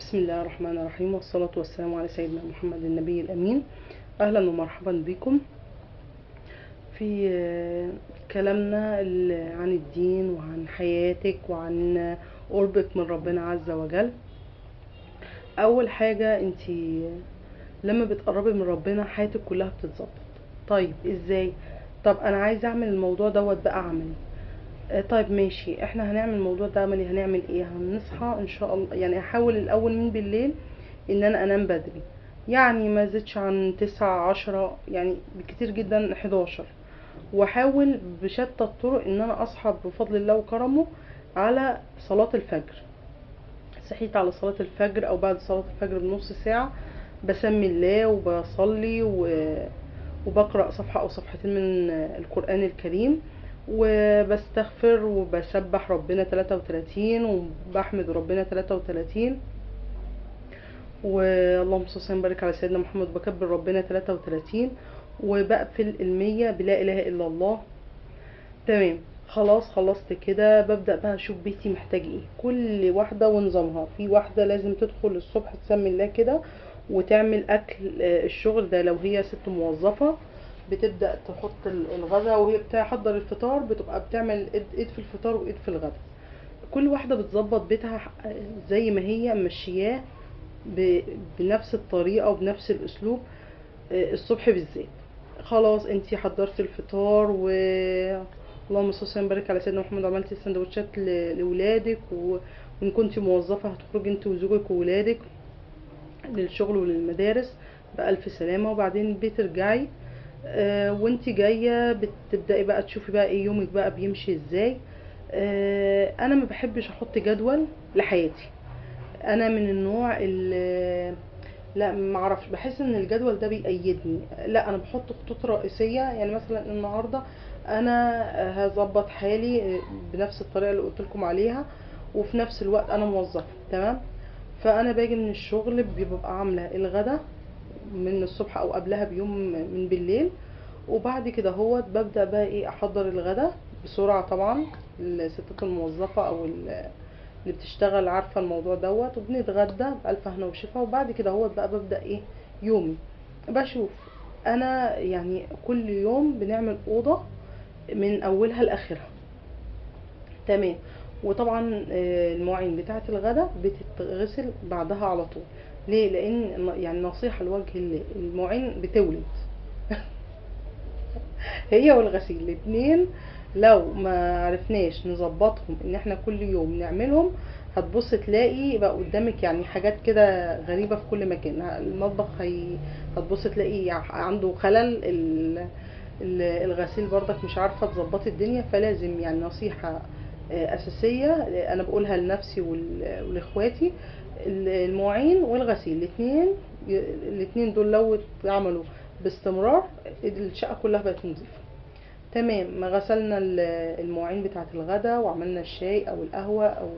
بسم الله الرحمن الرحيم، والصلاة والسلام على سيدنا محمد النبي الأمين. أهلا ومرحبا بكم في كلامنا عن الدين وعن حياتك وعن قربك من ربنا عز وجل. أول حاجة، انتي لما بتقربي من ربنا حياتك كلها بتتظبط. طيب ازاي؟ طب انا عايزه اعمل الموضوع دوت بقى عملي. طيب ماشي، احنا هنعمل الموضوع ده عملي. هنعمل ايه؟ هنصحى ان شاء الله، يعني احاول الاول من بالليل ان انا انام بدري، يعني ما زيدش عن 9 10، يعني بكتير جدا 11، واحاول بشتى الطرق ان انا اصحى بفضل الله وكرمه على صلاة الفجر. صحيت على صلاة الفجر او بعد صلاة الفجر بنص ساعة، بسمي الله وبصلي وبقرأ صفحة او صفحتين من القرآن الكريم، وبستغفر وبسبح ربنا 33، وبحمد ربنا 33، واللهم صل وسلم وبارك على سيدنا محمد، بكبر ربنا 33، وبقفل 100 بلا اله الا الله. تمام، خلاص خلصت كده، ببدأ بقى اشوف بيتي محتاج ايه. كل واحدة ونظامها. في واحدة لازم تدخل الصبح تسمي الله كده وتعمل اكل الشغل ده، لو هي ست موظفة بتبدأ تحط الغدا، وهي بتحضر الفطار بتبقى بتعمل ايد في الفطار وايد في الغدا. كل واحدة بتظبط بيتها زي ما هي ماشياه بنفس الطريقة وبنفس الاسلوب. الصبح بالذات خلاص انتي حضرتي الفطار و اللهم صل وسلم وبارك على سيدنا محمد، وعملتي السندوتشات لولادك، وان كنتي موظفة هتخرجي انت وزوجك وولادك للشغل وللمدارس بألف سلامة. وبعدين بترجعي، وانت جاية بتبدأي بقى تشوفي بقى ايه يومك بقى بيمشي ازاي. انا ما بحبش احط جدول لحياتي، انا من النوع اللي لا ما اعرفش، بحس ان الجدول ده بيقيدني. لا، انا بحط خطوط رئيسية، يعني مثلا النهاردة انا هظبط حالي بنفس الطريقة اللي قلت لكم عليها، وفي نفس الوقت انا موظفة، تمام. فانا باجي من الشغل ببقى عاملة الغدا من الصبح او قبلها بيوم من بالليل، وبعد كده هو ببدأ بقى ايه احضر الغدا بسرعة. طبعا الستات الموظفة او اللي بتشتغل عارفة الموضوع دوت، وبنتغدى بألف هنا وشفا. وبعد كده هو بقى ببدأ ايه يومي، بشوف انا يعني كل يوم بنعمل أوضة من اولها لاخرها، تمام. وطبعا المواعين بتاعة الغدا بتتغسل بعدها على طول. ليه؟ لان يعني نصيحة لوجه الله، المواعين بتولد هي والغسيل الاتنين، لو ما عرفناش نظبطهم ان احنا كل يوم نعملهم هتبص تلاقي بقى قدامك يعني حاجات كده غريبة في كل مكان. المطبخ هتبص تلاقي عنده خلل، الغسيل برضك مش عارفة تظبطي الدنيا. فلازم يعني نصيحة أساسية أنا بقولها لنفسي ولإخواتي، المواعين والغسيل الاتنين دول لو اتعملوا باستمرار الشقة كلها بقت نظيفة. تمام، ما غسلنا المواعين بتاعة الغدا وعملنا الشاي أو القهوة أو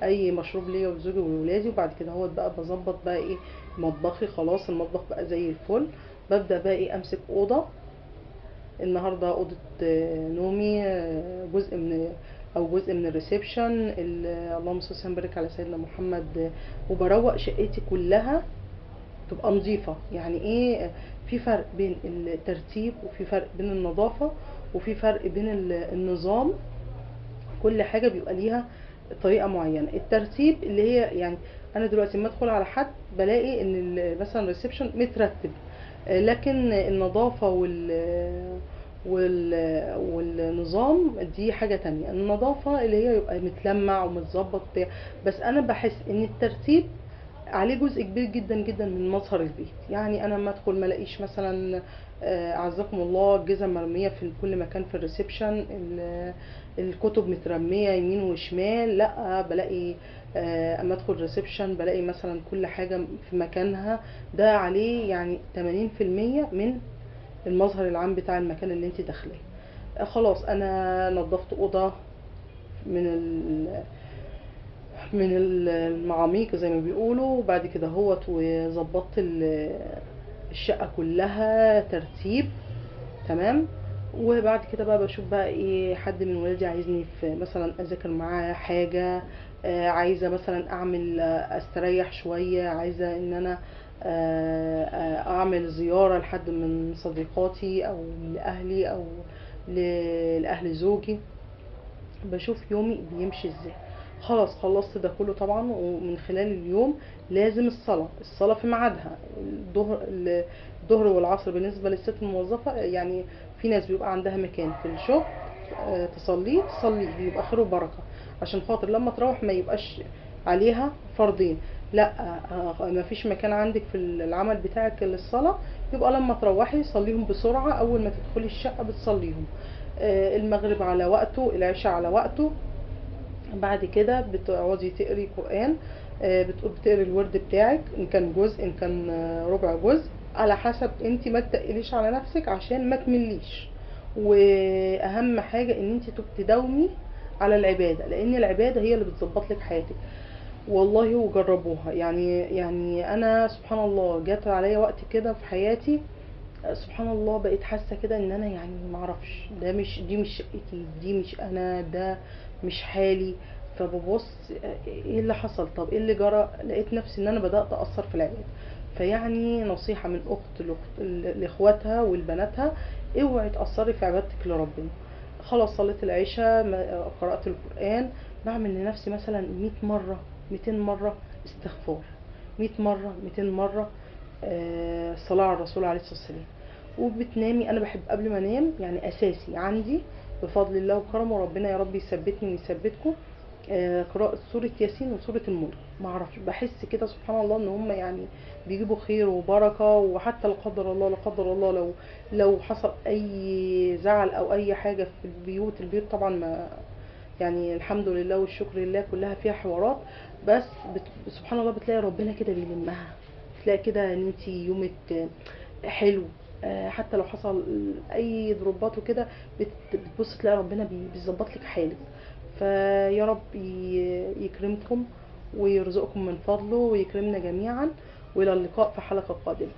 أي مشروب ليا ولزوجي ولولادي، وبعد كده هو بقى بظبط بقى إيه مطبخي. خلاص المطبخ بقى زي الفل. ببدأ بقى إيه أمسك أوضة، النهاردة أوضة نومي، جزء من أو جزء من الريسبشن، اللهم صل وسلم وبارك على سيدنا محمد. وبروق شقتي كلها تبقى نظيفة. يعني إيه؟ في فرق بين الترتيب، وفي فرق بين النظافة، وفي فرق بين النظام. كل حاجة بيبقى ليها طريقة معينة. الترتيب اللي هي يعني أنا دلوقتي لما أدخل على حد بلاقي إن مثلا الريسبشن مترتب، لكن النظافة والنظام دي حاجة تانية. النظافة اللي هي يبقى متلمع ومتظبط بتاع، بس أنا بحس إن الترتيب عليه جزء كبير جدا جدا من مظهر البيت. يعني أنا لما أدخل ما الاقيش مثلا، أعزكم الله، الجزم مرمية في كل مكان في الريسبشن، الكتب مترمية يمين وشمال، لا بلاقي، أما أدخل الريسبشن بلاقي مثلا كل حاجة في مكانها. ده عليه يعني تمانين في المية من المظهر العام بتاع المكان اللي انت داخلاه. خلاص انا نظفت اوضه من المعاميق زي ما بيقولوا، وبعد كده هوت وظبطت الشقه كلها ترتيب، تمام. وبعد كده بقى بشوف بقى ايه حد من ولادي عايزني في مثلا اذاكر معاه حاجه، عايزة مثلا اعمل، استريح شوية، عايزة ان انا اعمل زيارة لحد من صديقاتي او لاهلي او لاهل زوجي. بشوف يومي بيمشي ازاي. خلاص خلصت ده كله طبعا. ومن خلال اليوم لازم الصلاة في ميعادها، الظهر والعصر بالنسبة للست الموظفة. يعني في ناس بيبقى عندها مكان في الشغل، تصليه يبقى خير وبركة، عشان خاطر لما تروح ما يبقاش عليها فرضين. لا، ما فيش مكان عندك في العمل بتاعك للصلاة، يبقى لما تروحي صليهم بسرعة، أول ما تدخلي الشقة بتصليهم. المغرب على وقته، العشاء على وقته. بعد كده بتقعدي تقري قرآن، بتقري الورد بتاعك، إن كان جزء إن كان ربع جزء، على حسب انت، ما تقليش على نفسك عشان ما تمليش. واهم حاجة ان انت تداومي على العبادة، لان العبادة هي اللي بتظبط لك حياتك والله. وجربوها يعني انا سبحان الله جت عليا وقت كده في حياتي، سبحان الله بقيت حاسه كده ان انا ما اعرفش، ده مش، دي مش شقتي، دي مش انا، ده مش حالي. فببص ايه اللي حصل، طب ايه اللي جرى، لقيت نفسي ان انا بدات اقصر في العباده. فيعني نصيحه من اخت لاخواتها ولبناتها، اوعي تقصري في عبادتك لربنا. خلاص صليت العشاء، قرات القران، بعمل لنفسي مثلا 100 مره 200 مره استغفار، 100 مره 200 مره، صلاه على الرسول عليه الصلاه والسلام. وبتنامي. انا بحب قبل ما انام، اساسي عندي بفضل الله وكرمه، ربنا يا رب يثبتني ويثبتكم، قراءة سورة ياسين وسورة الملك. ما اعرفش، بحس كده سبحان الله ان هم بيجيبوا خير وبركة. وحتى لا قدر الله، لا قدر الله لو حصل اي زعل او اي حاجة في البيوت، البيوت طبعا ما الحمد لله والشكر لله كلها فيها حوارات، بس سبحان الله بتلاقي ربنا كده بيلمها، تلاقي كده ان انت يومك حلو، حتى لو حصل اي ضربات وكده، بتبص تلاقي ربنا بيظبط لك حالك. فيا رب يكرمكم ويرزقكم من فضله ويكرمنا جميعا، والى اللقاء في حلقة قادمة.